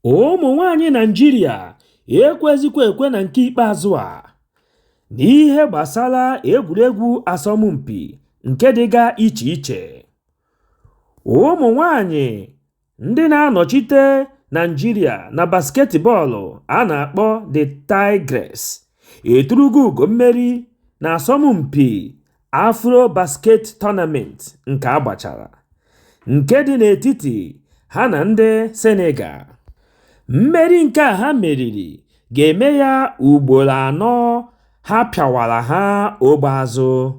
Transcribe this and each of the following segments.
Ụmụ nwanyị Naịjirịa ekwezikwa ekwe na nke ikpeazụ a. N'ihe gbasara egwuregwu asọmpi nke dịga iche iche, ụmụ nwanyị ndị na-anọchite Naịjirịa na basketbọọlụ a na-akpọ The Tigress eturugo ugo mmeri na asọmpi Afro-Basket Tournament nke agbachara, nke dị n'etiti ha na ndị Senegal. Mmeri nke a ha meriri ga-eme ya ugboro anọ ha pịawara ha ogbe azụ.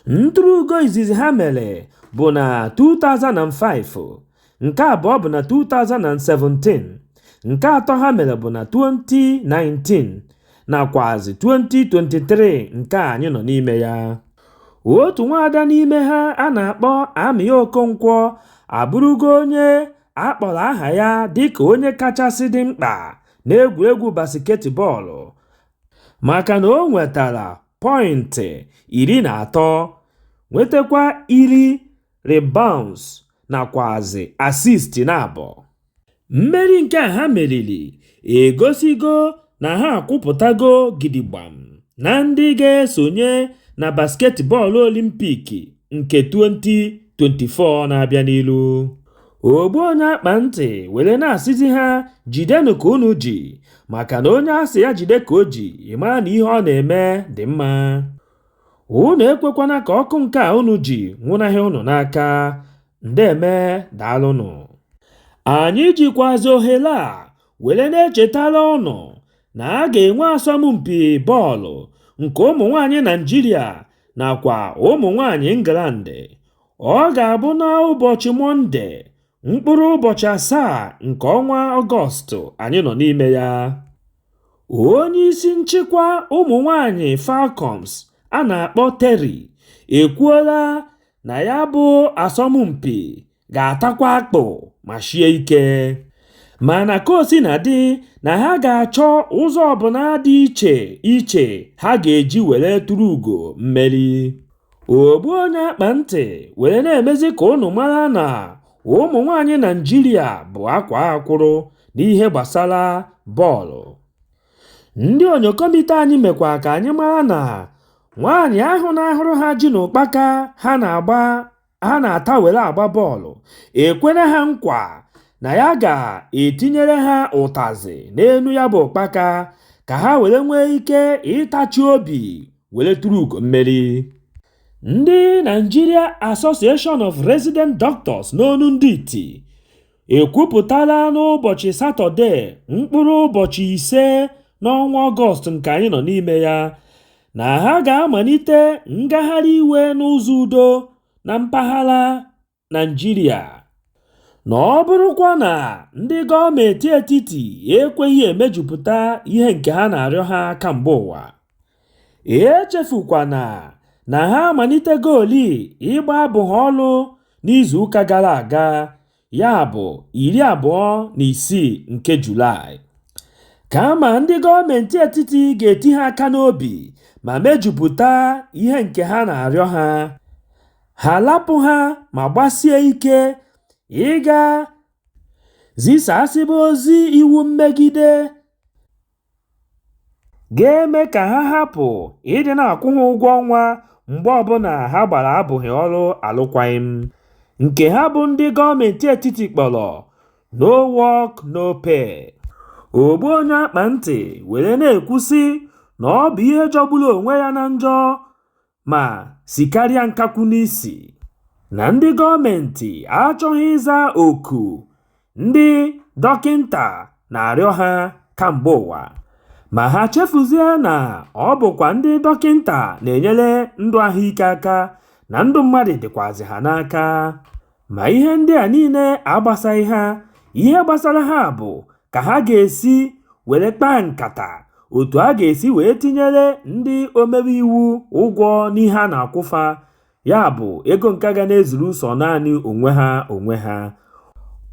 Ntụrụugo izizi ha mere bụ na 2005, nke abụọ bụ na 2017, nke atọ ha mere bụ na 2019 nakwazi 2023 nke a anyị nọ n'ime ya. Otu nwaada n'ime ha a na-akpọ Amị Okonkwo abụrụgo onye a kpọrọ aha ya dịka onye kachasị dị mkpa n'egwuregwu basketbọọlụ maka na o nwetara pọịntị 13, nwetakwa 10 rebounds nakwazi assist 2. Mmeri nke a ha meriri egosigo na ha akwụpụtago gidigbam na ndị ga-esonye na basketbọọlụ Olimpik nke 2024 na-abịa n'ilu. Ogbu onye akpa ntị were na-asịzi ha jidenụ ka unu ji, maka na onye asị ya jide ka o ji, ị mara na ihe ọ na-eme dị mma. Unu ekwekwana ka ọkụ nke a unu ji nwụnahịa unu n'aka. Ndeme, daalụnụ. Anyị jikwazi ohere a were na-echetara ụnụ na a ga-enwe asọmpi bọọlụ nke ụmụ nwanyị Naịjirịa nakwa ụmụ nwanyị England. Ọ ga-abụ n'ụbọchị Mọnde, mkpụrụ ụbọchị 7 nke ọnwa Ọgọstụ anyị nọ n'ime ya. Onye isi nchịkwa ụmụ nwanyị Falcons a na-akpọ Terry ekwuola na ya bụ asọmpi ga-atakwa akpụ ma shie ike, mana ka o sina dị na ha ga-achọ ụzọ ọbụla dị iche iche ha ga-eji were tụrụ ugo mmeri. Ogbu onye akpa ntị were na-emezi ka ụnụ mara na ụmụ nwanyị Naịjirịa bụ akwa akwụrụ n'ihe gbasara bọọlụ. Ndị onyokomite anyị mekwa ka anyị mara na nwaanyị ahụ na-ahụrụ ha ji na ụkpaka ha na-agba ha na-ata were agba bọọlụ ekwena ha nkwa na ya ga-etinyere ha ụtazị n'enu ya bụ ụkpaka ka ha were nwee ike ịtachi obi were tụrụ ugo mmeri. Ndị Nigeria Association of Resident Doctors n'onu ndị iti ekwupụtala n'ụbọchị Satọde, mkpụrụ ụbọchị 5 n'ọnwa Ọgọst nke anyị nọ n'ime ya, na ha ga-amalite ngagharị iwe n'ụzọ udo na mpaghara Naịjirịa, na ọ bụrụkwa na ndị gọọmenti etiti ekweghị emejupụta ihe nke ha na-arịọ ha kamgbe ụwa. Echefukwana na ha amalitegoli ịgba abụghị ọlụ n'izuụka gara aga, ya bụ 26 nke Julaị. Kama ndị gọọmenti etiti ga-eti ha aka n'obi ma mejupụta ihe nke ha na-arịọ ha, ha lapụ ha ma gbasie ike ịga zisasịba ozi iwu mmegide ga-eme ka ha hapụ ịdị na-akwụ ha ụgwọ ọnwa mgbe ọbụla ha gbara abụghị ọrụ alụkwaghịm, nke ha bụ ndị gọọmenti etiti kpọrọ no work no pay. Ogbu onye akpa ntị were na-ekwusi na ọ bụ ihe jọgburu onwe ya na njọ ma sikarịa nkakwu n'isi na ndị gọọmenti achọghị ịza oku ndị dọkịnta na-arịọ ha kamgbe ụwa, ma ha chefuzie na ọ bụkwa ndị dọkịnta na-enyere ndụ ahụike aka na ndụ mmadụ dịkwazị ha n'aka. Ma ihe ndị a niile agbasaghị ha, ihe gbasara ha bụ ka ha ga-esi were kpaa nkata otu a ga-esi wee tinyere ndị omebe iwu ụgwọ n'ihe a na-akwụfa, ya bụ ego nke ga na-ezuru sọ naanị onwe ha onwe ha.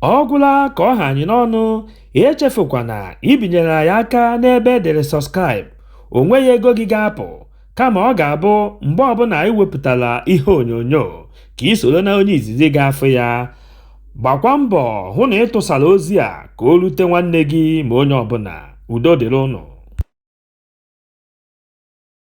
Ọ gwụla ka ọ ha anyị n'ọnụ. Echefukwana ibinyere anyị aka n'ebe edere subscribe. O nweghị ego gị ga-apụ, kama ọ ga-abụ mgbe ọbụla anyị wepụtara ihe onyonyo ka ị soro na onye izizi ga-afụ ya. Gbakwa mbọ hụ na ị tụsara ozi a ka o rute nwanne gị ma onye ọbụla. Udo dịrị ụnụ.